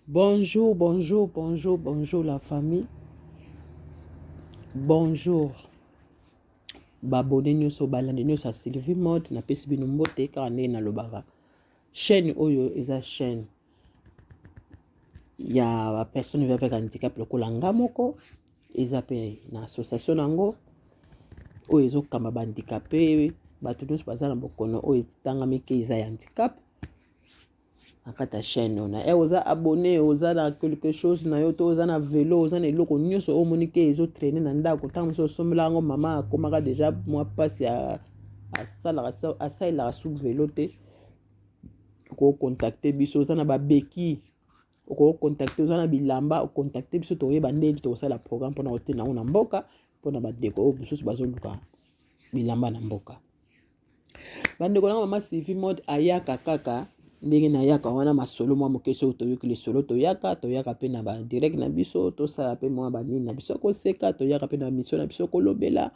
Bonjour, bonjour, bonjour, bonjour la famille. Bonjour. Babone nyonso balandi nyonso ya Sylvie Mode napesi bino mbote kaka ndenge nalobaka. Chaîne oyo eza chaîne ya ba personnes vivant avec handicap lokola nga moko eza mpe na association na yango oyo ezokamba ba handicapé bato nyonso baza na bokono oyo etangami ke eza ya handicap na kati ya chaîne oyo na eh, oza abonné oza na quelque chose na yo to oza na velo oza na eloko nyonso oyo omoni ke ezotraine na ndako ntango mosusu osombela yango mama akomaka deja mwa mpasi asalaka asalelaka su velo te okocontacte biso oza na babeki okocontacte oza na bilamba ocontacte biso tokoyeba ndenge tokosala programme mpona kotinda yango na mboka mpona bandeko oyo mosusu bazoluka bilamba na mboka Bandeko nanga mama Sylvie mode ayaka kaka ndenge nayaka wana masolo mwa moke soki toyoki lisolo toyaka toyaka mpe na badirect na biso tosala mpe mwa banini na biso koseka toyaka mpe na mission na biso kolobela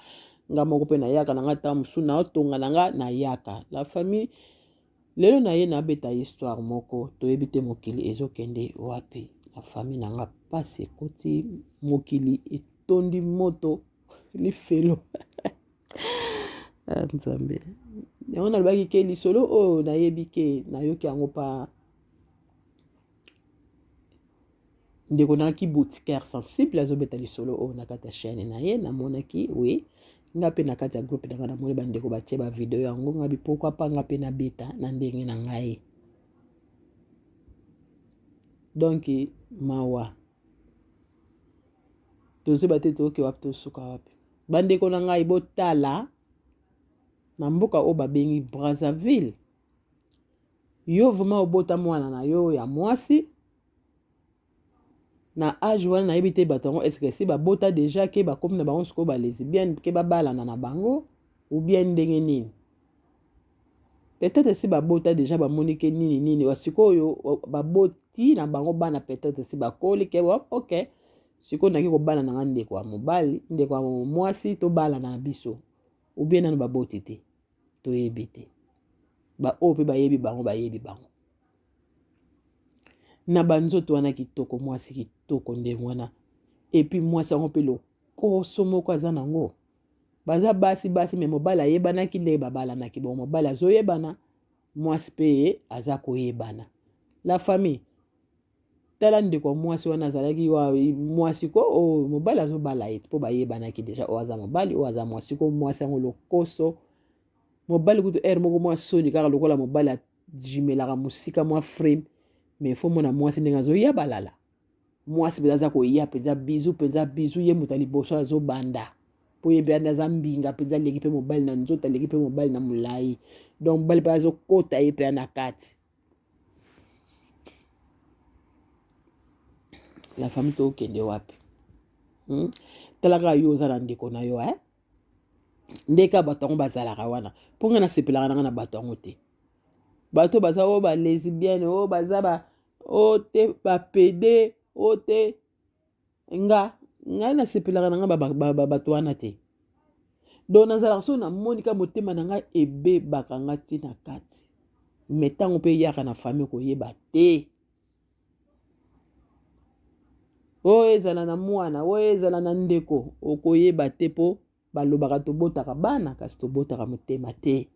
nga moko mpe nayaka na nga ntango mosusu naotonga na nga nayaka la famille lelo na ye nabeta histoire moko toyebi te mokili ezokende wapi la famille na nga mpasi ekoti mokili etondi moto lifelo Ah, nzambe yango nalobaki ke lisolo oyo nayebi ke nayoki yango pa ndeko nayaki boticaire sensible azobeta lisolo oyo na kati ya chaîne na ye namonaki oui nga mpe na kati ya groupe na nga namoni bandeko batie bavideo yango nga bi pourquoi pa nga mpe nabeta na ndenge na ngai donc mawa tozoba te toyoki wapi tosuka wapi Bandeko na ngai botala na mboka oyo babengi Brazzaville. Yo vraiment obota mwana na yo ya mwasi na age wana nayebi te bato yango eske esi babota deja ke bakomi na bango sikoyo ba lesbienne ke babalana na bango ou bien ndenge nini peut-être esi babota deja bamoni ke nini nini sikoyo baboti na bango bana peut-être esi bakoli ke ok sikoyo naki kobala na nga ndeko ya mobali ndeko ya mwasi tobalana na biso ubie nano baboti te toyebi te baoyo mpe bayebi bango bayebi bango na banzoto wana kitoko mwasi kitoko ndenge wana epuis mwasi yango mpe lokoso moko aza nango baza basi basi me mobali ayebanaki ndenge babalanaki bongo mobali azoyebana mwasi mpe ye aza koyebana la famille tala ndeko ya mwasi wana azalaki wa mwasi ko oyo mobali azobala ye mpo bayebanaki deja oyo aza mobali oyo aza mwasi ko mwasi yango lokoso mobali kutu heure moko mwa soni kaka lokola mobali ajimelaka mosika mwa frame mais fo mona mwasi ndenge azoya balala mwasi mpenza aza koya mpenza bizu mpenza bizu ye moto ya liboso azobanda mpo ye mpe aza mbinga mpenza aleki mpe mobali na nzoto aleki mpe mobali na molai donc mobali mpe azokota ye mpe na kati la famille tokende wapi hmm? tala kaka yo oza na ndeko na yo eh? nde kaka bato yango bazalaka wana mpo ngai nasepelaka na ngai na bato yango te bato baza oyo ba lesbienne oyo baza ba oyo te ba pede oyo te nga ngai nasepelaka na ngai bato wana te donc nazalaka soki namoni ka motema na ngai ebebaka nga ti na kati me ntango mpe eyaka na famille koyeba te oyo ezala na mwana oyo ezala na ndeko okoyeba te mpo balobaka tobotaka bana kasi tobotaka motema te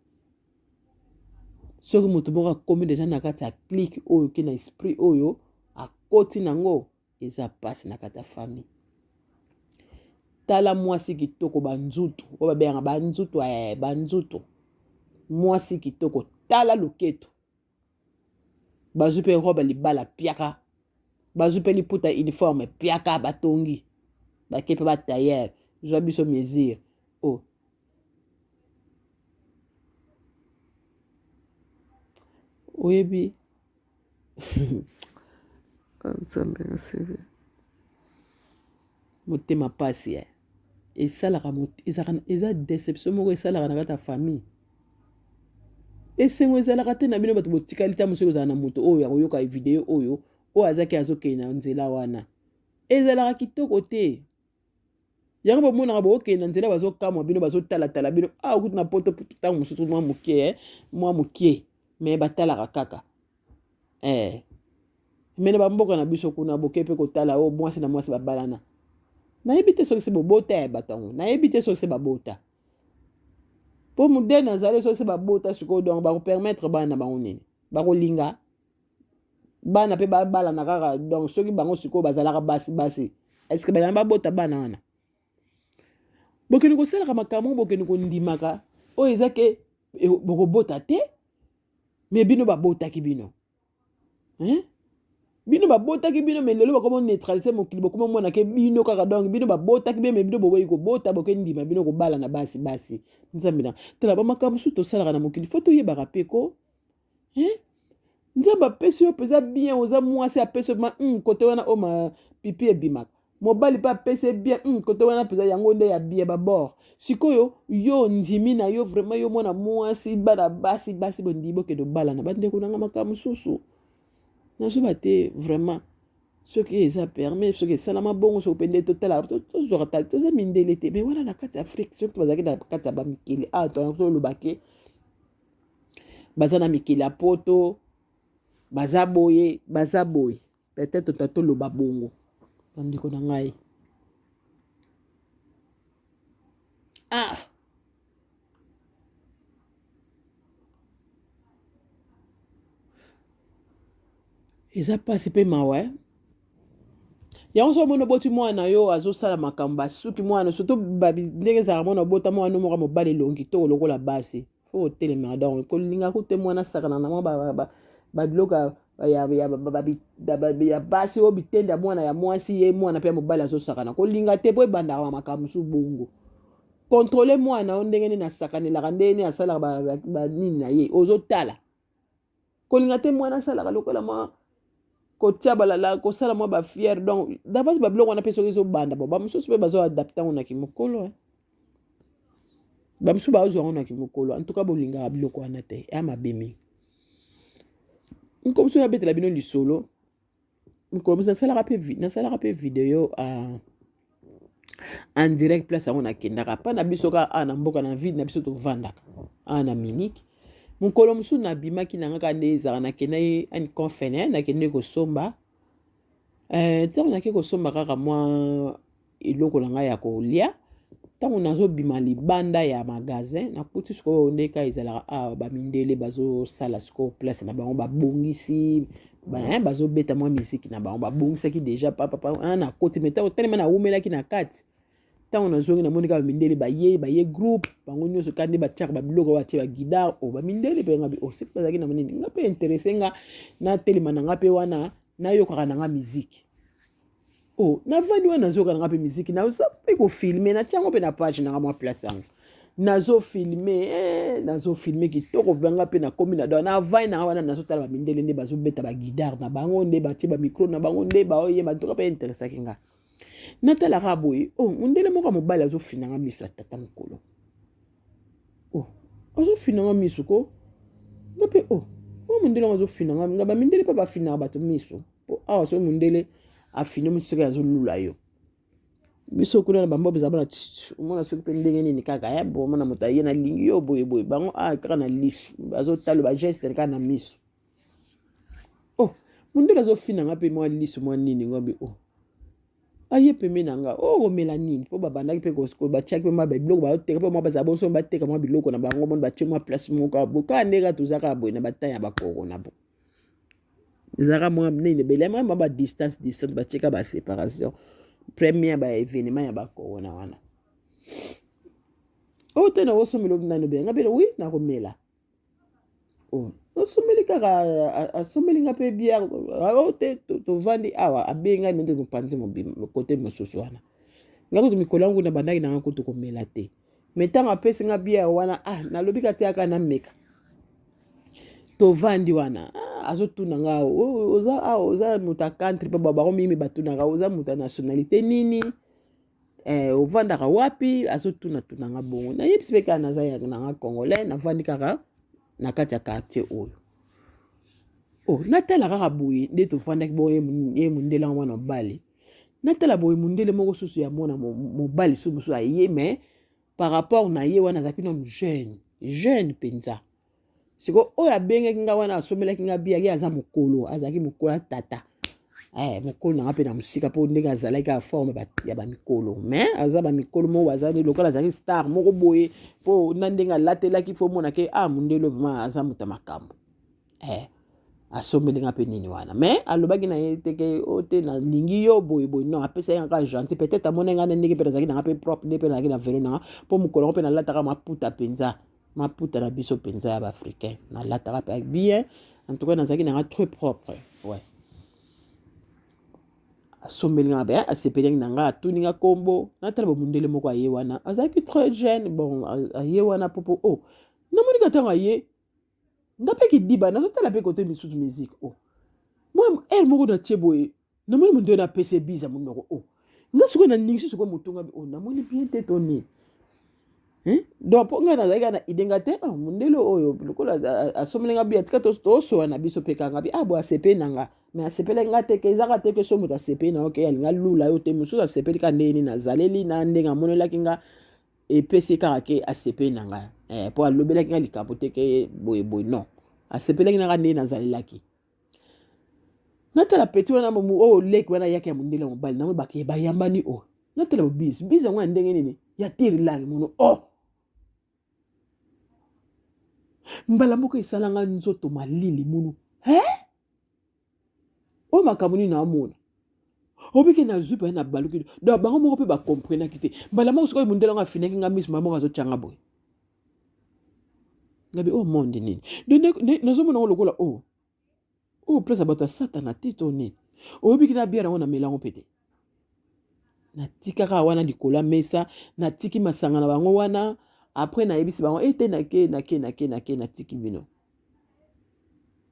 soki moto moko akomi deja na kati ya clique oyo ke na esprit oyo akoti nango eza mpasi na kati ya famille tala mwasi kitoko banzutu oyo babengaka banzutu eh, banzutu mwasi kitoko tala loketo bazwi mpe robe libala piaka bazwi mpe liputa uniforme piaka batongi bake mpe batailleur zwa biso mesure o oh. oyebi nzambe na seve motema pasi eh. Esalaka ezalaka eza deception moko esalaka na kati ya famille esengo ezalaka te na bino bato botikali ntango mosusu kozala na moto oyo akoyoka video oyo oyo azaki azokende na nzela wana ezalaka kitoko te yango bomonaka bokokende na nzela bazokamwa bino bazotalatala bino awa ah, kutu na poto ntango mosusu mwa moke eh, mwa moke me batalaka kaka eh. Me na bamboka na biso kuna boke mpe kotala oyo mwasi na mwasi babalana. Nayebi te soki se bobota ya bato yango. Nayebi te soki se babota. Mpo modele nazali soki se babota sikoyo donc bakopermettre bana na bango nini? Bakolinga bana mpe babalana kaka donc soki bango sikoyo bazalaka basi basi est-ce que balanga babota bana wana? Bokende kosalaka makambo bokende kondimaka oyo eza ke bokobota te me bino babotaki bino. Hein? Bino babotaki bino me lelo bakoma neutraliser mokili bokoma mona ke bino kaka donc bino babotaki bino me bino boboyi kobota boke ndima bino kobala na basi basi. Nzambe na tala ba makambo mosusu tosalaka na mokili fo toyebaka pe ko. Hein? Nzambe apesi yo mpenza bien oza mwasi apesi yo ma kote wana oyo ma pipi ebimaka. Mobali pe apesi ye bien kote wana mpenza yango nde ya bien babord. Sikoyo yo ondimi na yo vraiment yo mwana mwasi bana basi basi bondimi bokende obalana bandeko na nga makambo mosusu nazoba te vraiment soki eza permis soki esalama bongo soki mpe nde totalaka tozwaka tali toza mindele te mais wana na kati ya Afrique soki bazalaki na kati ya bamikili awa toloba ke baza na mikili ya poto baza boye baza boye peut-être ta toloba bongo bandeko na ngai ah eza mpasi mpe mawa eh? Yango soki omoni oboti mwana na yo azosala makambo basuki mwana surtout ndenge ezalaka mwana obota mwana moko mobali elongi kitoko lokola basi fo otelemaka donc kolinga kute mwana asakana na mwa babiloko ya basi oyo bitende ya mwana ya mwasi ye mwana mpe ya mobali azosakana kolinga te mpo ebandaka makambo mosusu bongo kontrole mwana yo ndenge nini asakanelaka ndenge nini asalaka banini na ye ozotala kolinga te mwana asalaka lokola mwa kotia balala kosala mwa bafiere donc d'avance babiloko wana mpe soki ezobanda bo bamosusu mpe bazo adapte yango na kimokolo eh. Bamosusu bazwa yango na kimokolo en tout cas bolingaka biloko wana te ya mabe mingi. Mokolo mosusu nabetela bino lisolo mokolo mosusu nasalaka mpe video en direct place yango nakendaka mpa na biso kaka awa na mboka na ville na biso tovandaka awa na Munich. Mokolo mosusu nabimaki na nga kaka nde ezalaka nakendaki confene nakendeki kosomba ntango nake kosomba kaka mwa eloko na ngai ya kolia ntango nazobima libanda ya magasin nakuti sikoyo nde kaka ezalaka awa bamindele bazosala sikoyo place na bango babongisi bazobeta mwa miziki na bango babongisaki deja papapa nakoti me ntango telema nawumelaki na kati ntango nazongi namoni kaka bamindele baye baye groupe bango nyonso kaka nde batiaka babiloko batie bagidare o bamindele mpe nga o soki bazalaki na monini nga mpe interese nga natelema na nga mpe wana nayokaka na nga miziki o navandi wana nazoyoka na nga mpe miziki naza mpe kofilme natia yango mpe na page na nga mwa place yango nazofilme eh, nazofilme kitoko nga mpe nakomi na do navandi na nga wana nazotala bamindele nde bazobeta bagidare na bango nde batie bamikro na bango nde baoyemba ntoka mpe interesaki nga natalaka boye o oh, mondele moko ya mobali azofina nga miso ya tata mokolo oh, azofina nga miso ko nga mpe o oh, oyo oh, mondele yango azofina nga nga bamindele mpe bafinaka bato miso mpo awa soki mondele afini miso soki azolula yo biso kuna na bambobe eza bana omona soki mpe ndenge nini kaka ya bo omona moto aye nalingi yo boye boye bango awa kaka na liso bazotala bageste kaka na miso oh mondele azofina nga mpe mwa liso mwa nini ngombi oh aye pembe na nga oh omela nini mpo babandaki mpe batiaki mpe mwa biloko bateka mpe mwa bazala bonso bateka mwa biloko na bango moni batie mwa place moko boye kaka ndenge kaka toza kaka boye na batan ya bakorona bo ezalaka mwa nini ebele mwa mwa ba distance distance batie kaka ba séparation première ba événement ya bakorona wana oyo te nakosomela nani obenga mpe wi nakomela Oh, nasombeli kaka asombeli nga mpe bière o te tovandi awa abengi ngai nde mopanzi mobimba kote mosusu wana nga kutu mikolo yango nabandaki nanga kutu komela te me ntango apesi nga bière wana ah nalobi ka tiaka nameka tovandi wana ah, azotuna nga oza awa oza moto ya country mpe bango mingi batunaka oza moto ya nationalité nini eh, ovandaka wapi azotuna tuna nga bongo nayebisi mpe kaka naza ya nanga congolais navandi kaka na kati ya quartier oyo oh, natala kaka boye nde tovandaki bongo ye mondele yango mwana mobali natala boye mondele moko susu ya mwana mobali susu mosusu aye mais par rapport na ye wana azalaki nanu jeune jeune mpenza sikoyo oyo abengaki nga wana asombelaki nga biya ye aza mokolo azalaki mokolo ya tata. Eh, mokolo na nga mpe na mosika mpo ndenge azalaki kaka forme ya bamikolo mais aza bamikolo moko bazali lokola azalaki star moko boye mpo na ndenge alatelaki fo omona ke ah mondele vraiment aza moto ya makambo eh, asombeli nga mpe nini wana mais alobaki na ye te ke o oh, te nalingi yo boye boye non apesaki nga kaka gentil peut-être amoni nga na ndenge mpe nazalaki na nga mpe propre nde mpe nazalaki na velo na nga mpo mokolo yango mpe nalataka maputa mpenza maputa na biso mpenza ya baafricain nalataka mpe bien en tout cas nazalaki na nga très propre ouais asombeli nga be asepelaki na nga atuni nga nkombo natala bomundele moko aye wana azalaki très jeune bon aye wana popo o oh, namoni ka ntango aye nga mpe kidiba nazotala mpe kote misusu miziki o oh. mwa heure moko natie boye namoni mondele napesi ebiza monoko o oh. nga sikoyo naningisi sikoyo motu nga o oh, namoni bien te to nini donc mpo ngai nazalaki na ide nga te oh, mondele oyo lokola asomeli nga bi atika tosola na biso mpe kanga bi ah bo asepeli na nga me asepelaki nga te ke ezaka te ke so moto asepeli na yo ke alinga lula yo te mosusu asepeli kaka ndenge nini nazaleli na ndenge amonelaki nga epesi kaka ke asepeli na ngai eh, mpo alobelaki ngai likambo te ke boye boye non asepelaki na ngai ndenge nazalelaki natala peti wana oyo leki wana ayaki ya mondele ya mobali nango bake bayambani oyo natala bobisi bisi yango ya ndenge nini ya tirilangi mono o oh! mbala moko esalanga nzoto malili munu he oyo makambo nini naomona obiki nazwi mpenza na baluki donc bango moko mpe bakomprenaki te mbala moko sikoyo mondele yango afinaki nga miso mbala moko azotyanga boye ngabi oyo oh, monde nini nazomona yango lokola oyo oh. oyo oh, place ya bato ya satana te to nini oyebiki na biere yango namela yango mpe te natikaka wana likolo ya mesa natiki masanga na bango wana apres nayebisi bango ete eh, nake nake nake nake natiki bino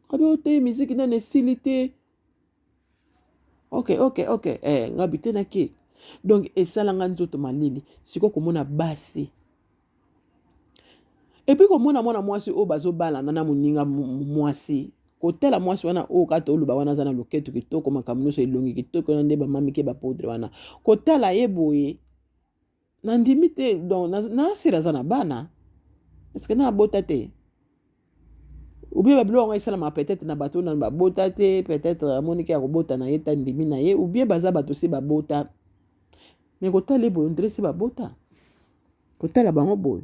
Ngabi o te miziki nanu esili te. Ok ok ok eh, ngabi te nake. Donc esala nga nzoto malili. Sikoyo komona basi. Et puis komona mwana mwasi oyo bazobalana na moninga mwasi kotala mwasi wana oyo kaka toloba wana aza na loketo kitoko makambo nyonso elongi kitoko na nde bamamike bapoudre wana kotala ye boye nandimi te donc nasila aza na bana eske na abota te ou bien babiloko yango esalamaka peut-être na bato nanu babota te peut-être amoniki ya kobota na ye ta ndimi na ye ou bien baza bato se babota me kotala ye boye ondire se babota kotala bango boye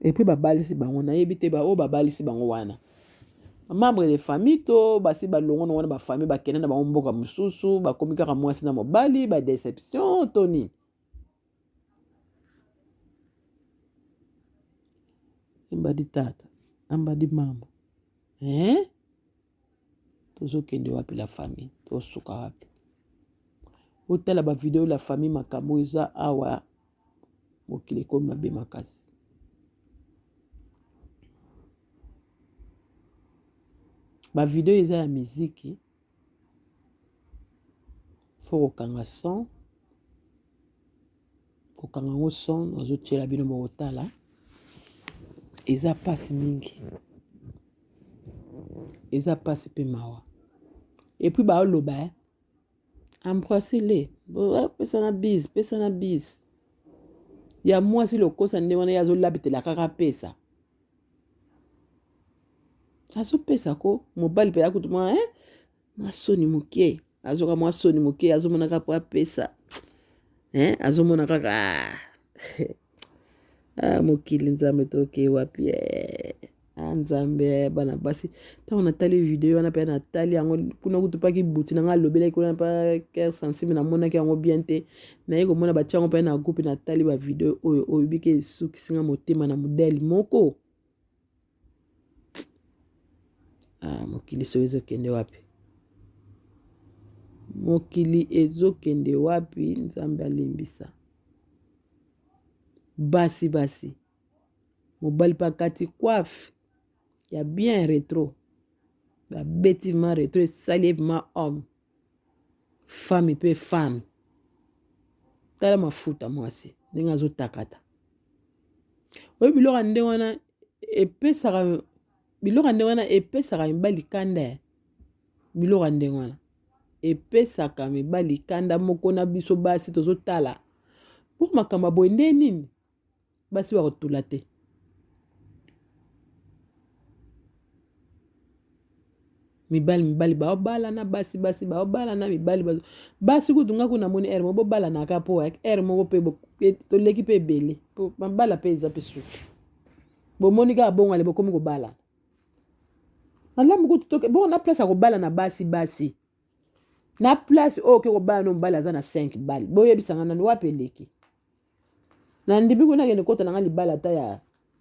epuis babalisi bango nayebi te baoyo babalisi bango wana membre de famille to basi balongo na wana bafamille bakende na bango mboka mosusu bakomi kaka mwasi na mobali badeception to nini embadi tata ambadi mama eh? Tozokende wapi la famille tosuka wapi otala ba video la famille makambo eza awa mokili ekomi mabe makasi ba video eza ya miziki fo kokanga son kokanga yango son nazotiela bino bokotala eza mpasi mingi eza mpasi mpe mawa epuis baoloba eh? embrasse le eh, pesa na bise pesa na bise ya mwasi lokosa nde wana ye azolabitela kaka pesa azopesa ko mobali mpe akutu mwa eh? mwa soni moke azoka mwa soni moke azomona kaka po apesa eh? azomona kaka ah. ah, mokili nzambe toke wapi eh. ah, nzambe eh, bana basi ntango natali video wana mpe natali yango kuna kutu mpaki buti na ngai alobelaki kuna mpa cœur sensible namonaki yango bien te naye komona batia yango mpe na groupe natali bavideo oyo oyo bike esukisi nga motema na modele moko Ah, mokili soki ezokende wapi? Mokili ezokende wapi? Nzambe alimbisa. Basi basi, mobali mpe akati coiffe ya bien retro, babeti ma retro esali ye ma homme, femme mpe femme. Tala mafuta mwasi ndenge azotakata. Oyo biloko ya ndenge wana epesaka biloko ya ndenge wana epesaka mibali kanda eh. Biloko ya ndenge wana epesaka mibali kanda moko na biso basi tozotala mpo makambo ya boye nde nini basi bakotula te Mibali mibali baobalana, basi basi baobalana, mibali bazo basi kutu nga kuna namoni heure moko bobalanaka mpo heure moko mpe toleki mpe ebele mpo mabala mpe eza mpe suki bomoni kaka bongo ale bokomi kobalana malamu kutu toke bongo na place ya kobalana basi basi na place oyo oke kobala no mobali aza na 5 bale boyebisa nga nani wapi eleki na ndimi kuna akende kota na nga libala ata ya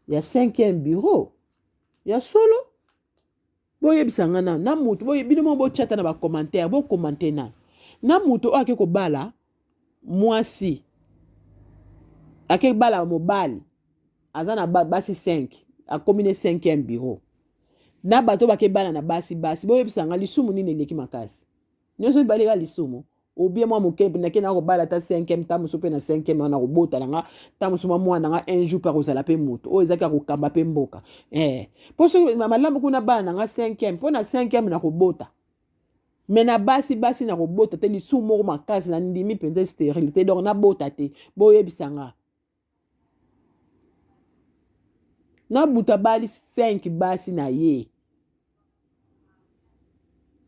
5e bureau ya solo. Boyebisa nga nanu na mutu boye bino moko botia ata na ba commentaire bo commenter nanu na mutu oyo ake kobala mwasi ake bala mobali aza na basi 5 akomi ne 5e bureau na bato bake bala na basi basi boyebisa nga lisumu nini eleki makasi nyonso mibale kaka lisumu obie mwa moke nake na kobala ata 5e ntango mosusu mpe na 5e wana kobota na nga ntango mosusu mwa mwana na nga un jour mpe akozala mpe moto oyo ezaki akokamba mpe mboka eh. Mpo soki malamu kuna bana na nga 5e mpo na 5e nakobota me na basi basi nakobota te lisumu moko makasi na ndimi mpenza sterilité donc nabota te boyebisa nga na butu abali 5 basi na ye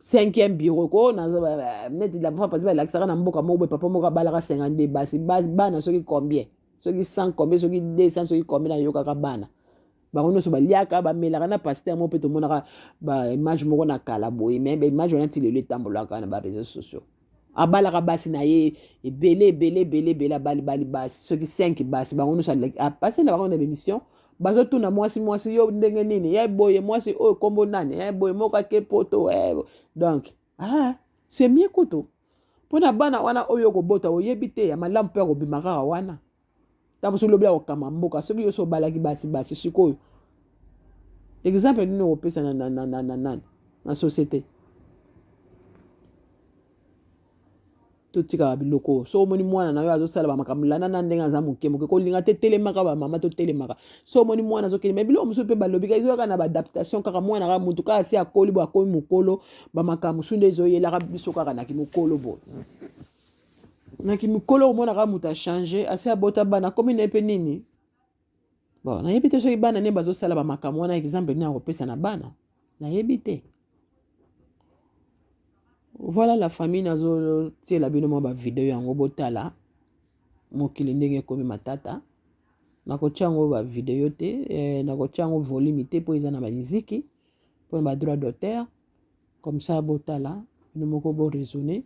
cinquième bureau ko neti la fois passée balakisaka na mboka moko boye papa moko abalaka 52 basi bana soki combien soki 100 combien soki 200 soki combien nayokaka bana bango nyonso baliaka bamelaka na pasteur moko mpe tomonaka baimage moko na kala boye me baimage wana ti lelo etambolaka na bareseau sociaux abalaka basi na ye ebele ebele ebele ebele abali bali basi soki 5 basi bango nyonso apase na bango na bemission bazotuna mwasi mwasi yo ndenge nini ye boye mwasi oyo kombo nani ye boye moko ake poto eh, donc ah, c'est mieux kutu mpo na bana wana oyo okobota oyebi te ya malamu mpe akobima kaka wana ntango mosusu lobi akokama mboka soki yo so obalaki basi basi sikoyo exemple nini okopesa na, na, na, na, na, na, na société totikaka biloko oyo soki omoni mwana na yo azosala bamakambo landa na ndenge aza moke moke kolinga te telemaka bamama totelemaka soki omoni mwana azokende me biloko mosusu mpe balobi kaka ezoyaka na baadaptation kaka mwana kaka motu kaka asi akoli bo akomi mokolo bamakambo mosusu nde ezoyelaka biso kaka na kimokolo boye na kimokolo omonaka moto achange asi abota bana akomi na ye mpe nini bon nayebi te soki bana nde bazosala bamakambo wana exemple nini akopesa na bana nayebi te voilà la famille nazotiela bino mwa bavideo yango botala mokili ndenge ekomi matata nakotia yango bavideo te eh, nakotia yango volume te mpo eza na bamiziki mpo na badroit d'auteur comme ça botala bino moko boraisonne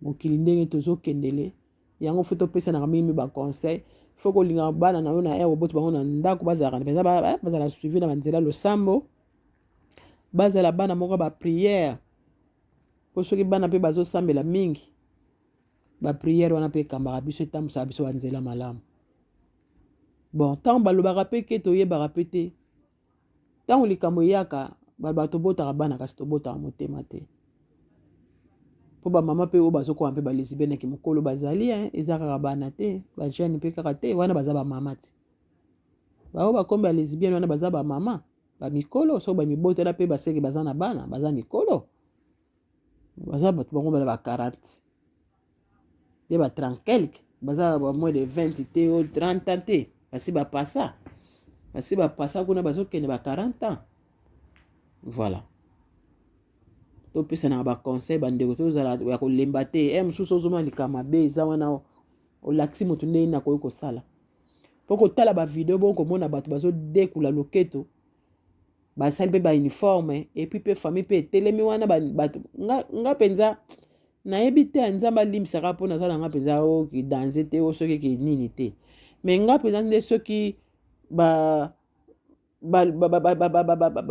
mokili ndenge tozokendele yango fo topesanaka mingi ba conseil fo kolinga bana na yo na heure oboti bango na ndako bazalaka mpenza bazala suivi na banzela losambo bazala bana moko ba prière mpo soki bana mpe bazosambela mingi ba prière wana mpe ekambaka biso etambwisaka biso banzela malamu bon ntango balobaka mpe ke toyebaka mpe te Ntango likambo eyaka, balobaka tobotaka bana kasi tobotaka motema te. Mpo bamama mpe oyo bazokoma mpe balesbienne ya kimokolo bazali, hein, eza kaka bana te, ba jeune mpe kaka te, wana baza bamama ti. Baoyo bakomi ba lesbienne wana baza bamama, bamikolo, soki bamibotela mpe baseke baza na bana, baza mikolo. Baza bato bango bana ba 40. Nde ba 30 quelque baza ba moins de 20 te o 30 ans te basi bapasa basi bapasa kuna bazokende ba 40 ans voilà topesanaka baconseil bandeko tozala ya kolemba te e mosusu ozomona likambo mabe eza wana olakisi moto ndenge nini akoki kosala mpo kotala bavideo bongo komona bato bazodekula loketo basali mpe bauniforme epuis mpe famille mpe etelemi wana bato nga mpenza nayebi te nzambe alimbisaka mpo naza na nga mpenza o kidanze te o soki kinini te me nga mpenza nde soki ba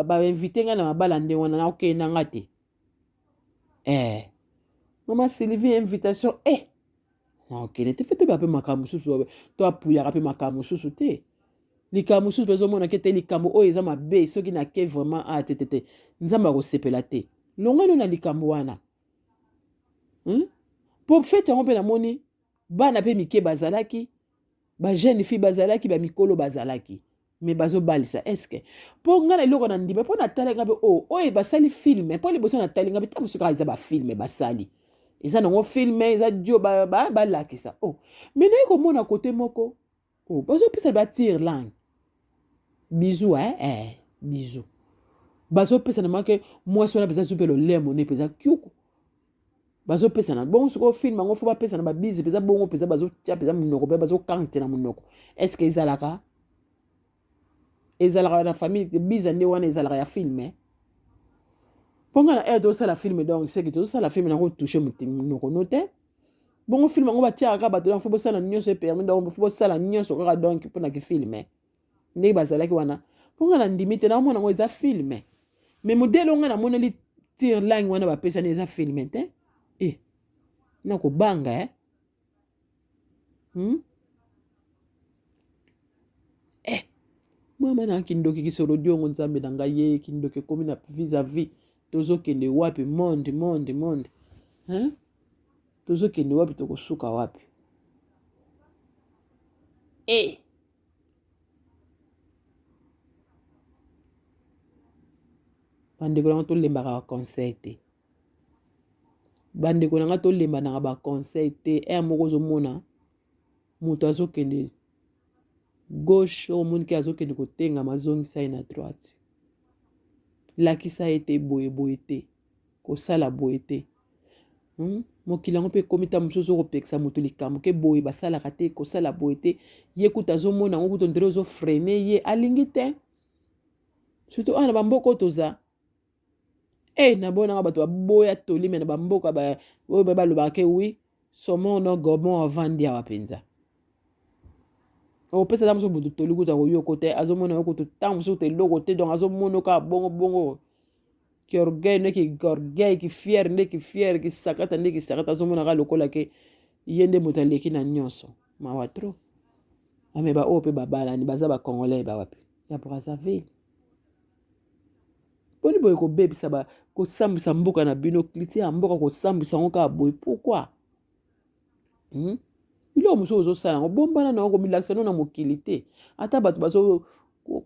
bainvite ngai na mabala nde wana nakokende na nga te eh mama sylvie invitation eh nakokende te fete bape makambo mosusu to apuyaka mpe makambo mosusu te likambo mosusu mpe ezomona ke te likambo oyo eza mabe soki nake vraiment a ah, te te te nzambe akosepela te longwano na likambo wana hmm? po fete yango mpe namoni bana mpe mike bazalaki ba jeune fille bazalaki ba mikolo bazalaki me bazobalisa eske mpo ngai na eloko na ndima mpo natali ngai mpe oyo oh, oyo basali filme mpo liboso natali ngai mpe ntango mosusu kaka eza bafilme basali eza nango filme eza dio balakisa ba, ba oh me naye komona kote moko oh, bazopesa ba tire langue bisou eh, eh, bisou. Bazopesana make mwasi wana mpenza zupe lolemo ne mpenza kiuku. Bazopesana bongo sikoyo film yango fo bapesana babizi mpenza bongo mpenza bazotia mpenza monoko mpe bazokangte na monoko. Est ce que ezalaka? Ezalaka na famille biza nde wana ezalaka ya film eh? Mpo nga na aire tozosala film donc seke tozosala film nango touche monoko no te. Bongo film yango batiaka kaka bato donc fo bosala nyonso epermis donc fo bosala nyonso kaka donc mpo na kifilme ndenge bazalaki wana. Mpo nga na ndimi te, naomona yango eza film. Mais modele oyo nga namoneli tire langue wana bapesani eza film te. Eh, nakobanga eh? Eh, mama na kindoki kisolo diongo nzambe na ngai ye kindoki ekomi na vis-à-vis tozokende wapi monde monde monde hein? Tozokende wapi tokosuka wapi eh. Bandeko na nga tolembaka ba conseil te, bandeko na nga tolembanaka ba conseil te. Heure moko ozomona moto azokende gauche, omoni ke azokende kotengama, azongisa ye na droite, lakisa ye te boye boye te, kosala boye te. Mokili yango mpe ekomi ntango mosusu okopekisa moto likambo ke boye basalaka te, kosala boye te, ye kutu azomona yango kutu ondire ozofrene ye, alingi te. Surtout awa na bamboka oyo toza e nabonaka bato baboya toli me na bamboka oyo balobaka ke wi somon no gomon avandi awa mpenza opesa ata mosusu moto toli kutu akoyoko te, azomona yo kutu ntango mosusu kutu eloko te, donc azomona kaka bongo bongo ki orgueil nde ki orgueil, ki fier nde ki fier, ki sakata nde ki sakata, azomona kaka lokola ke ye nde moto aleki na nyonso. Mawa trop. Ame ba oyo mpe babalani baza ba congolais ba wapi ya Brazzaville. Boni boye kobebisa ba kosambwisa mboka na bino, culture ya mboka kosambwisa yango kaka boye pourquoi? Biloko mosusu ozosala yango bombana na yango, komilakisa no na mokili te. Ata bato bazo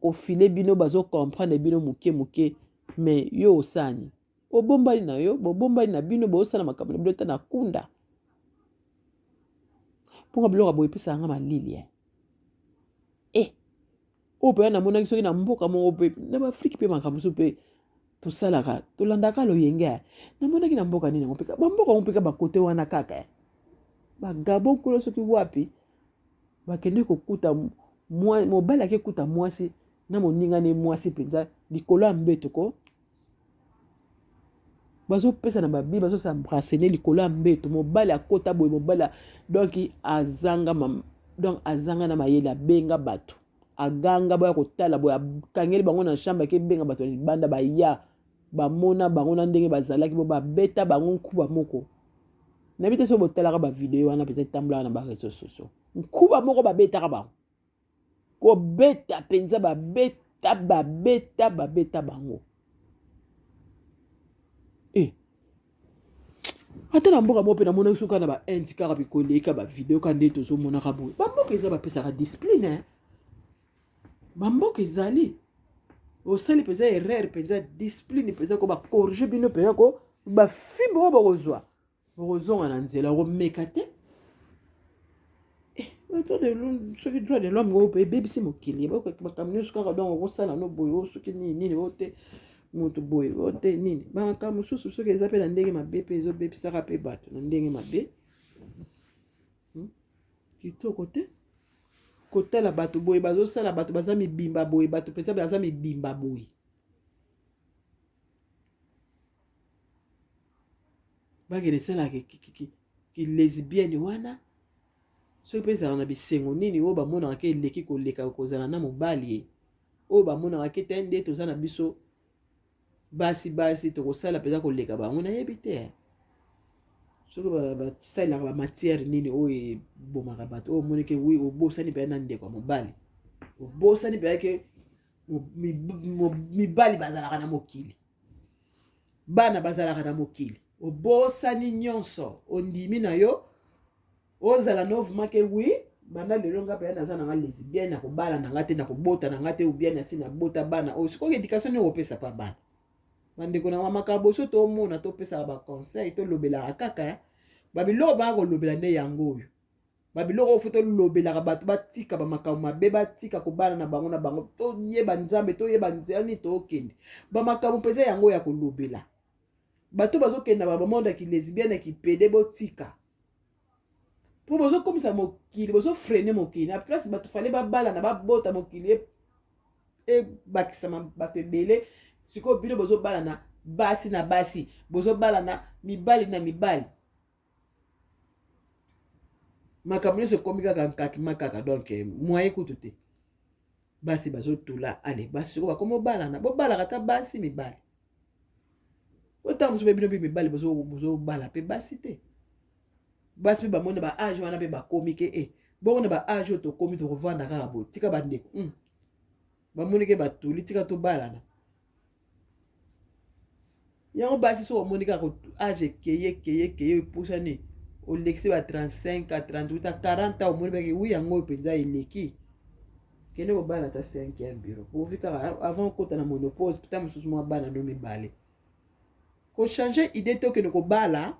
kofile bino, bazo comprendre bino moke moke, mais yo osani obombani na yo, bobombani na bino, bosala makambo na bino ata na kunda. Mponga biloko ya boye epesaka nga malili eh. Eh, oyo mpenza namonaki soki na mboka moko mpe na baafrike mpe makambo mosusu mpe tosalaka tolandaka loyenge. Namonaki na mboka nini yango mpe bamboka yango mpe bakote wana kaka bagabon kuna soki wapi bakende kokuta mobali ake kuta mwasi na moninga ne mwasi mpenza likolo ya mbeto ko bazopesa na babi bazosambrasene likolo ya mbeto mobali akota boye mobali donc azanga donc azanga na mayele abenga bato aganga boya kotala boye akangeli bango na chambre ake benga bato na libanda baya bamona bango na ndenge bazalaki bo babeta bango nkuba moko. Nayebi te soki botalaka bavideo wana mpenza etambolaka na bareseau sociaux, nkuba moko babetaka bango kobeta mpenza babeta babeta babeta bango eh. Ata na mboka moko mpe namonaki soki na bainde kaka bikoleka bavideo kaka nde tozomonaka boye bamboka eza bapesaka discipline eh. Bamboka ezali osali mpenza erreur mpenza discipline mpenza ko bacorrige bino mpenza ko bafimbo oyo bokozwa bokozonga na nzela okomeka te. Soki droit de l'homme oyo mpe ebebisi mokili makambo nyonso kaka donc okosala no boye oyo soki nini nini oyo te moto boye oyo te nini bamakambo mosusu soki eza mpe na ndenge mabe mpe ezobebisaka mpe bato na ndenge mabe. Kitoko te kotala bato boye bazosala bato baza mibimba boye bato mpenza baza mibimba boye bakende esalaka kilesbienne wana soki mpe ezalaka na bisengo nini oyo bamonaka ke eleki koleka kozala na mobali ye oyo bamonaka ke te nde toza na biso basi basi tokosala mpenza koleka bango nayebi te soki basalelaka bamatière nini oyo ebomaka bato oyo omoni ke wi obosani mpenza na ndeko ya mobali obosani mpenza ke mibali bazalaka na mokili bana bazalaka na mokili obosani nyonso ondimi na yo ozala novement ke wi banda lelo nga mpenza naza nanga lesbienne nakobala na nga te nakobota na nga te ou bien nasi nabota bana oyo sikoyo éducation nini okopesa pa bana bandeko na makambo so tomona topesaka baconseil tolobelaka kaka babiloko baya kolobela nde yango oyo. Babiloko oyo fo tolobelaka bato batika bamakambo mabe, batika kobala na bango na bango, toyeba Nzambe, toyeba nzela nini tookende. Bamakambo mpenza yango ya kolobela bato bazokenda ba bamonde ya kilesbienne, ya kipede, botika, mpo bozokomisa mokili, bozofrene mokili na place bato fale babalana, babota, mokili ebakisama bato ebele. Sikoyo bino bozobalana basi na basi, bozobalana mibali na mibali, makambo nyonso ekomi kaka nkakima kaka. Donc moyen kutu te, basi bazotula. Ale, basi sikoyo bakomi obalana, bobalaka ata basi mibali. Otanga mosusu mpe bino mpe mibali bozobala mpe basi te. Basi mpe bamoni ba age wana mpe bakomi ke e bongo na ba age oyo tokomi, tokovanda kaka boye? Tika bandeko. Bamoni ke batuli, tika tobalana. Yango basi, soki omoni kaka age ekeye, ekeye, ekeye, epusani, olekisi ba 35 a 38 a 40 ans, omoni baki wi, yango oyo mpenza eleki, kende kobala ata 5e bureau povi kaka avant okota na ménopause. Pita mosusu mwa bana no mibale, kochange idée te, okende kobala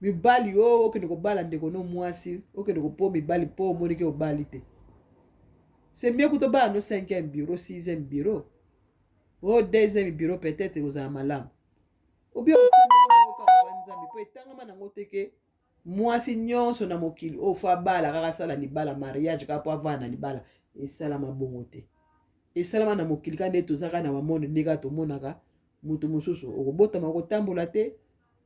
mibali oyo, okende kobala ndeko no mwasi, okende kopo mibali mpo omoniki obali te. C'est mieux kuta obala no 5e bureau, 6e bureau, o deuxième bureau, peut-être kozala malamu. Obi osambela kaka Nzambe, mpo etangama nango te ke mwasi nyonso na mokili oyo fo abala kaka, asala libala, mariage kaka mpo avanda na libala. Esalama bongo te. Esalama na mokili kaka nde toza kaka na bamonde, nde kaka tomonaka moto mosusu okobotama okotambola te,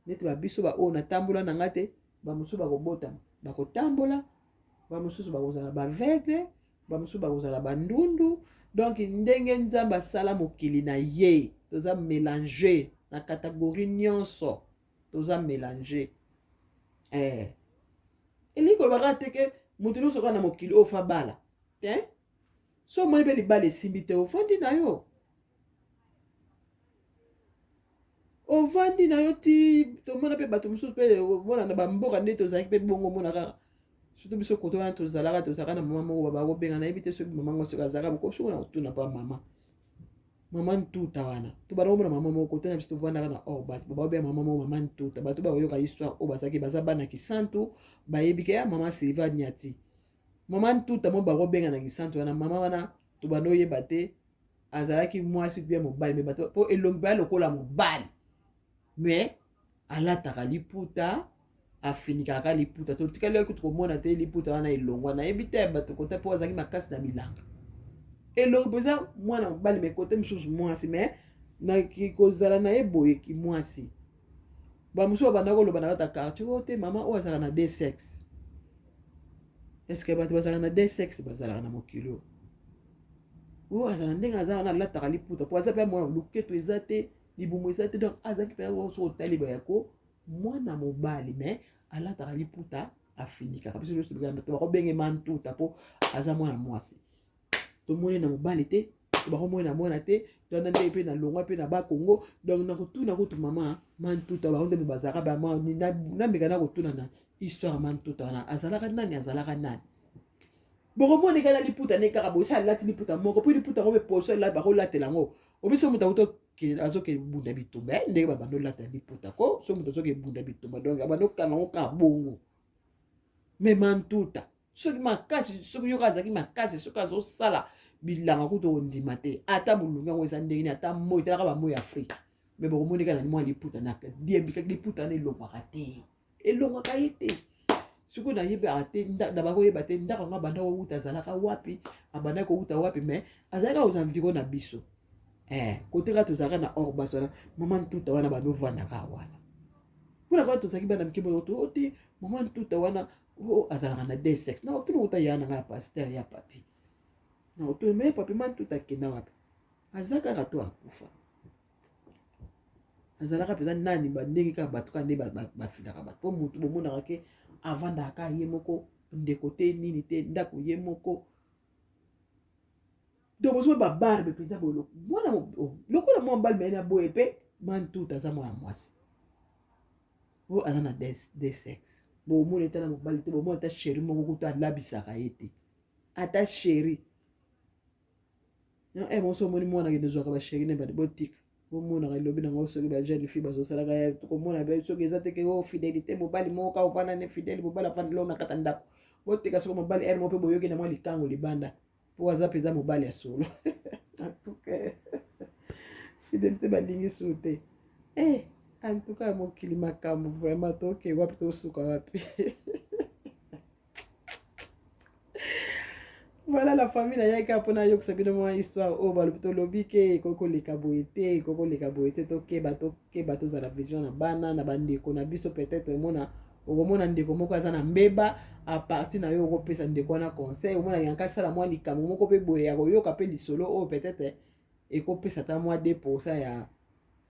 neti babiso baoyo natambola na nga te. Bamosusu bakobotama bakotambola, bamosusu bakozala baaveugle, bamosusu bakozala bandundu. Donc ndenge Nzambe asala mokili na ye, toza mélange na catégorie nyonso, toza mélange. Elingi koloba kaka te ke moto nyonso kaka na mokili oyo fa bala te. So omoni mpe libala esimbi te, ovandi na yo, ovandi na yo ti tomona mpe bato mosusu mpe omona na bamboka nde tozalaki mpe bongo. Omona kaka surtout biso koto wana tozalaka na mama moko bakobenga, nayebi te soki mama ngo soki azalaka soki na kotuna mpa mama Ntuta wana. Tobanda komona mama moko kote na biso, tovandaka na Orbas, bababenga mama moko mama Ntuta. Bato bakoyoka histoire oyo bazalaki, baza bana Kisantu, bayebi ke ya mama Sylva Niati, mama Ntuta mo bakobenga na Kisantu wana. Mama wana tobanda oyeba te azalaki mwasi bien mobali, mais bato mpo elongi baya lokola mobali, mais alataka liputa, afinikaka liputa. Totikali kutu komona te liputa wana elongwa, nayebi te bato kota, mpo azalaki makasi na bilanga. Elongi mpenza mwana mobali, mais kote mosusu mwasi, mais na kozala na ye boye kimwasi. Bamosusu babanda koloba na kati ya quartier oyo te, mama oyo azalaka na deux sexe. Est-ce bato bazalaka na deux sexe bazalaka na mokili oyo? Oyo azala ndenge aza wana, alataka liputa po aza mpe mwana loketo eza te, libumu eza te. Donc azalaki mpenza, soki otali bayako mwana mobali, mais alataka liputa, afinikaka. Biso nyonso bakobenge Mantuta mpo aza mwana mwasi. Tomoni na mobali te, bakomona na mwana te. Donc na ndenge mpe nalongwa mpe na Bakongo, donc nakotuna kutu mama Mantuta, bango nde bazalaka bama. Nameka na kotuna na histoire Mantuta wana, azalaka nani, azalaka nani. Bokomona ekala liputa ne kaka boye, alati liputa moko mpo liputa yango mpe poso bakolatela yango. Obiso moto akuti azokende bunda bitumba, ndenge babanda olata liputa ko so moto azokende bunda bitumba, donc abanda okanga yango kaka bongo. Mais Mantuta soki makasi, soki yoka azalaki makasi, soki azosala bilanga kutu okondima te. Ata bolungi yango eza ndenge nini, ata moi, talaka bamoi ya Afrika, mais bokomoni kaka na mwa liputa na diembikaki liputa wana, elongwaka te, elongwaka ye te. Sikoyo nayebaka te, na bakoyeba te ndako yango abanda kowuta, azalaka wapi, abandaki kowuta wapi, mais azalaki kaka kozala mviko na biso. Kote kaka tozalaka na Orbas wana, mama Ntuta wana bandovandaka wana mpona kaka tozalaki bana mike boyo to te. Mama Ntuta wana oyo azalaka na deux sexe, na otuna kuta ya na ngai ya pasteur ya papi, na otuna mais papi, ma Ntuta akenda wapi? Aza kaka to akufa? Azalaka mpenza nani? Bandenge kaka bato kaka nde bafilaka bato, mpo motu bomonaka ke avandaka kaka ye moko, ndeko te, nini te, ndako ye moko. Donc bozomona babarbe mpenza boye, mwana lokola mwa mobali, mais na boye mpe Mantuta aza mwana mwasi oyo aza na deux sexe. Bomona ata na mobali te, bomona ata chéri moko kutu alabisaka ye te, ata chéri non. Moso omoni mwana kende ozwaka bachéri ne botika, bomonaka elobi nango. Soki bajeune fille bazosalaka, tokomona soki eza teke o fidélité, mobali moko ka ovanda ne fidèle, mobali afandela na kati ya ndako. Boteka soko mobali ere moko mpe boyoki na mwa likango libanda mpo aza mpenza mobali ya solo. En tout cas, fidelité balingi su te. Eh, en tout cas mokili makambo vraiment, toke wapi, tosuka wapi? Voilà la famille, nayaki kaka mpona ayokisa bino mwa histoire oyo balobi. Tolobi ke ekoki koleka boye te, ekoki koleka boye te. Tokeba, tokeba, tozala vigilant na bana, na bandeko na biso. Peut-être omona, okomona ndeko moko aza na mbeba, à partir na yo okopesa ndeko wana conseil. Omona yanka asala mwa likambo moko mpe boye ya koyoka mpe lisolo oyo, peut-être ekopesa ata mwa 2% ya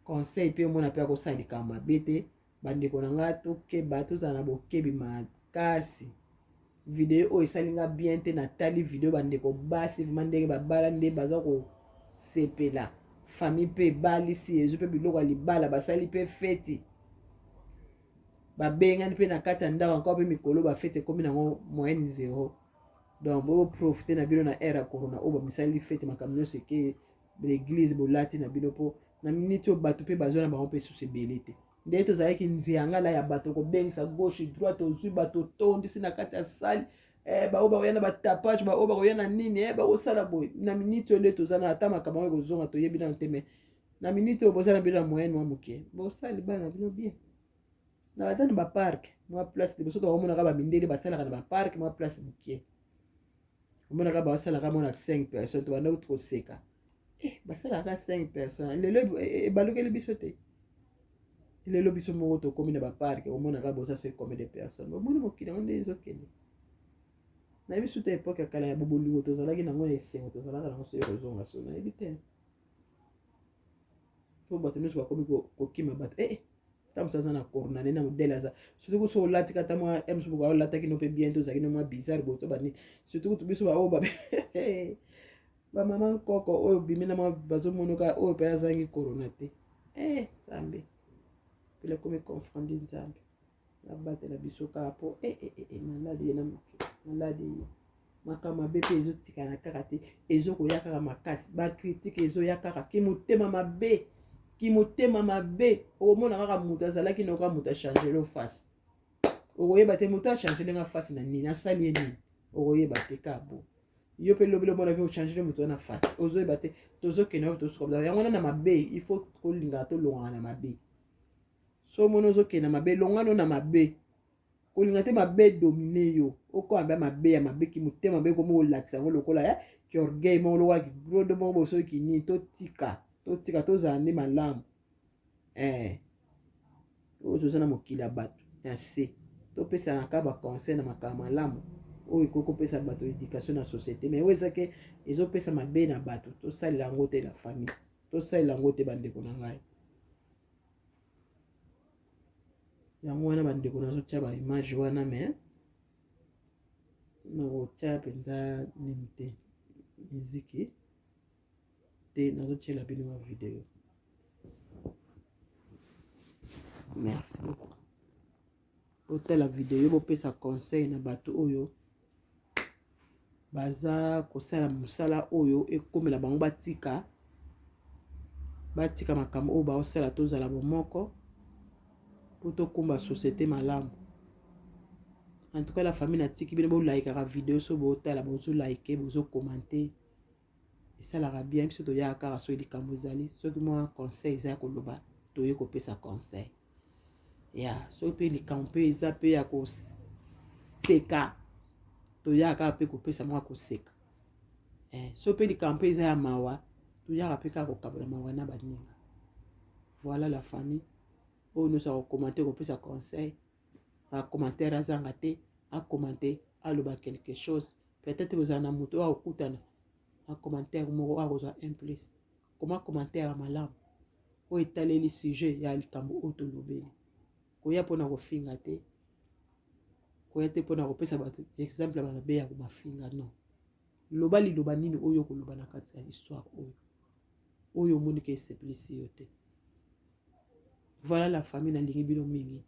conseil, mpe omona mpe akosala likambo mabe te. Bandeko na ngai, tokeba, tozala na bokebi makasi. Video oyo esali nga bien te. Natali video, bandeko basi vraiment ndenge babala, nde baza kosepela, famille mpe ebalisi, ezwi mpe biloko ya libala, basali mpe feti, babengani mpe na kati ya ndako encore mpe mikolo bafeti ekomi nango moyenne zero. Donc boprofite na bino na ère ya corona oyo bamisali feti, makambo nyonso eke l'église, bolati na bino, mpo na miniti oyo bato mpe bazwa na bango mpe susu ebele te. Nde tozalaki nziangala ya bato kobengisa gauche, droite, ozwi bato otondisi na kati ya salle, baoyo bakoya na batapage, baoyo bakoya na nini, bakosala boye. Na miniti oyo nde toza na ata makambo yango ekozonga, toyebi nano te. Mais na miniti oyo boza na bino na moyenne mwa moke, bosali bana bino bien na baza na bapark, mwa place liboso tokomonaka bamindele basalaka na bapark, mwa place moke, omonaka basalaka mwa na 5 personnes, tobanda koseka, basalaka 5 personnes. Lelo ebalukeli biso te. Lelo biso moko tokomi na bapark, omonaka boza soki combien de personnes. Omoni mokili yango nde ezokende. Nayebi su te, époque ya kala ya bobolingo tozalaki nango, ya esengo tozalaka nango, soki kozonga so nayebi te, mpo bato nyonso bakomi kokima bato. Ta mosu aza na corona nde na modele aza, surtout kuso olati kata mwa mosu boko olataki no mpe bien te, ozalaki no mwa bizarre boye to banini, surtout kutu biso baoyo bamama nkoko oyo bimi na mwa bazomonoka oyo mpe azangi corona te. Nzambe pele komi confronde, Nzambe abatela biso kaka, mpo maladi ye na mokili, maladi ye, makambo mabe mpe ezotikana kaka te, ezokoya kaka makasi, bacritiques ezoya kaka, kimotema mabe, kimotema mabe. Okomona kaka moto azalaki noka, moto achangele yo face, okoyeba te moto achangele nga face na nini, asali ye nini, okoyeba te. Ka bo yo mpe lobi lomona mpe ochangele moto wana face, ozoyeba te. Tozokende wapi, tosuka yango wana na mabe. Il faut kolingaka tolongaka na mabe. So omoni ozokende na mabe, longano na mabe. Kolinga te mabe domine yo, okoma mpe mabe ya mabe, kimotema mabe komi kolakisa yango lokola ya kiorgueil moko, lokola kigrodo moko boye, soki nini. Totika, totika, tozala nde malamu. Oyo toza na mokili ya bato ya se, topesanaka baconseil na makambo malamu oyo ekoki kopesa bato éducation na société. Mais oyo ezake ezopesa mabe na bato, tosalela yango te. La famille, tosalela yango te, bandeko na ngai. Yango wana bandeko, nazotia baimage wana, mais nakotia mpenza nini te, miziki te, nazotiela bino ba video. Merci beaucoup. Botala video, bopesa conseil na bato oyo baza kosala mosala oyo ekomela bango, batika, batika makambo oyo baosala. Tozala bomoko mpo tokumba société malamu. En tout cas la famille, natiki bino, bolikaka video so botala, bozolike, bozocommenter, esalaka bien. Biso toyaka kaka soki likambo ezali, soki mwa conseil eza ya koloba, toye kopesa conseil ya. Soki mpe likambo mpe eza mpe ya koseka, toyaka kaka mpe kopesa mwa koseka. Soki mpe likambo mpe eza ya mawa, toyaka mpe kaka kokabola mawa na baninga. Voilà la famille, oyo nyonso akocommenter, kopesa conseil, bacommentaire azanga te, acommenter, aloba quelque chose. Peut-être kozala na moto oyo akokutana na commentaire moko oyo akozwa un plus. Koma commentaire ya malamu oyo etaleli sujet ya likambo oyo tolobeli. Koya mpona kofinga te, koya te mpona kopesa bato exemple ya mabe ya komafinga, non. Loba liloba nini oyo okoloba na kati ya histoire oyo omoni ke esepelisi yo te. Voilà la famille, nalingi bino mingi,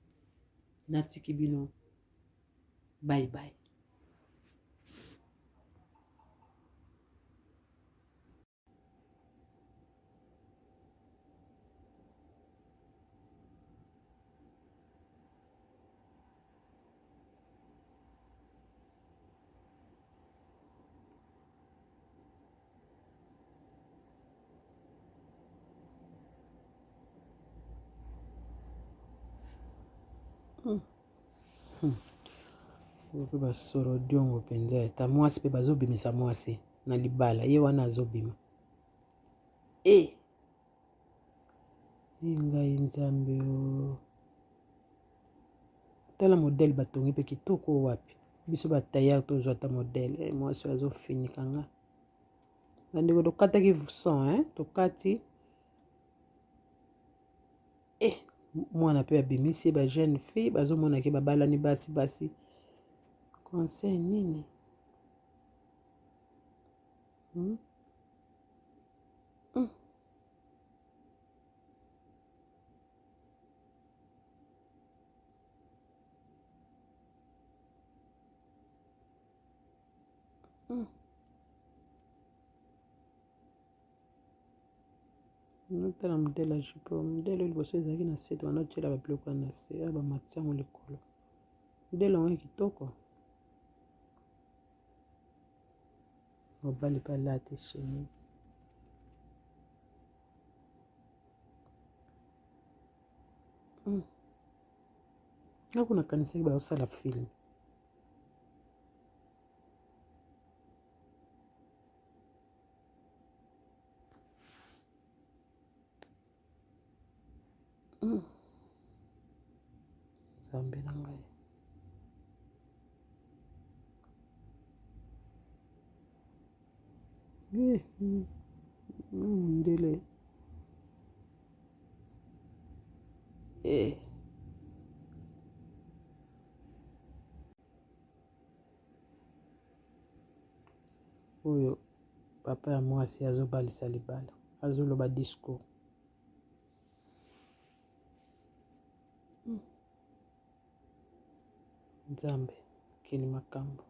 natiki bino, bye bye. Oyo mpe basolo diongo mpenza eta mwasi mpe bazobimisa mwasi na libala ye wana azobima e eh! e ngai nzambe o tala modele batongi mpe kitoko wapi biso batayar tozwa ata modele eh, mwasi oyo azofinika nga bandeko tokataki son eh? tokati eh, mwana mpe abimisi ye ba jeune fille bazomona ke babalani basi basi conseil nini hmm? Hmm. Hmm. Natala modele ya jupe oyo modele oyo liboso ezalaki na se tobanda kotyela babiloko wana na se oyo bamatisi yango likolo modele yango ya kitoko mobali mpe alati chemise hmm. Nga kuna nakanisaki bazosala film Nzambe na ngai. Eh, mundele. Eh. Oyo papa ya mwasi azobalisa libala azoloba discours nzambe keli makambo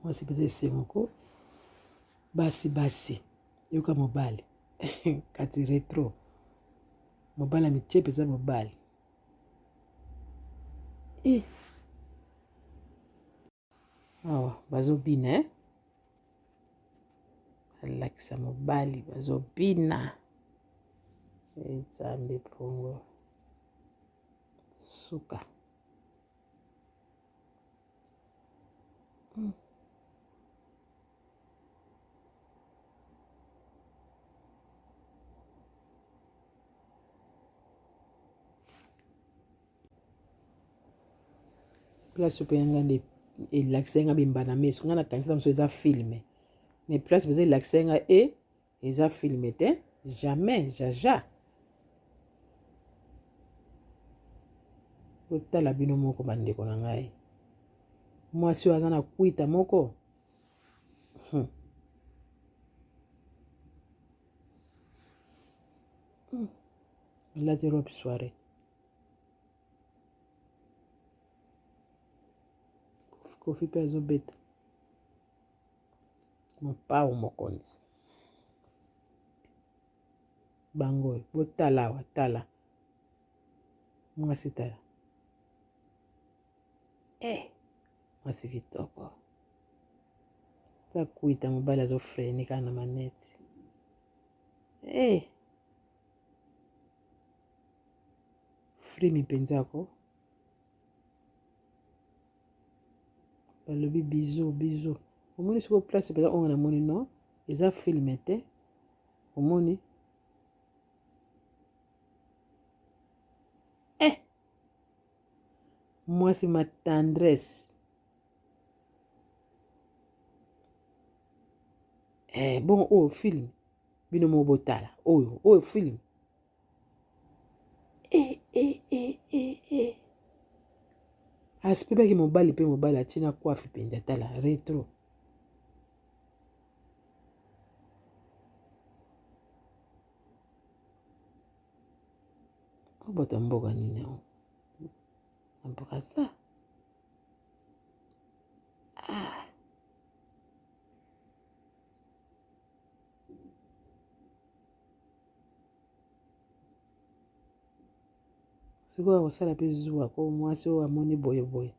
Mwasi mpenza esengo ko basi basi yoka mobali kati retro mobali ya mitie mpenza mobali e awa bazobina eh? Alakisa mobali bazobina nzambe pongo suka Place mpe nga nde elakisaki nga bimba na miso nga nakanisa mosusu eza filme mais place mpenza elakisaki nga e eza filme te jamais jaja botala bino moko bandeko na ngai mwasi oyo aza na kwita moko hmm. Hmm. Alati robe soirée Kofi mpe azobeta mopao mokonzi bango oyo botala awa tala mwasi tala eh mwasi kitoko ta kuita mobali azofrene kaka na maneti eh frimi mpenza ko balobi bizu bizu omoni sikoyo place mpenza oyo namoni no eza filme te omoni eh mwasi ma tendresse eh bon oyo film bino moko botala oyo oyo film eh, eh, eh, eh, eh. Asipebaki mobali mpe mobali atie na kwafi mpenza tala retro Oyo bato ya mboka nini yango? Na Brazza. Ah. Sikoyo akosala mpe zuwa ko mwasi oyo amoni boye boye.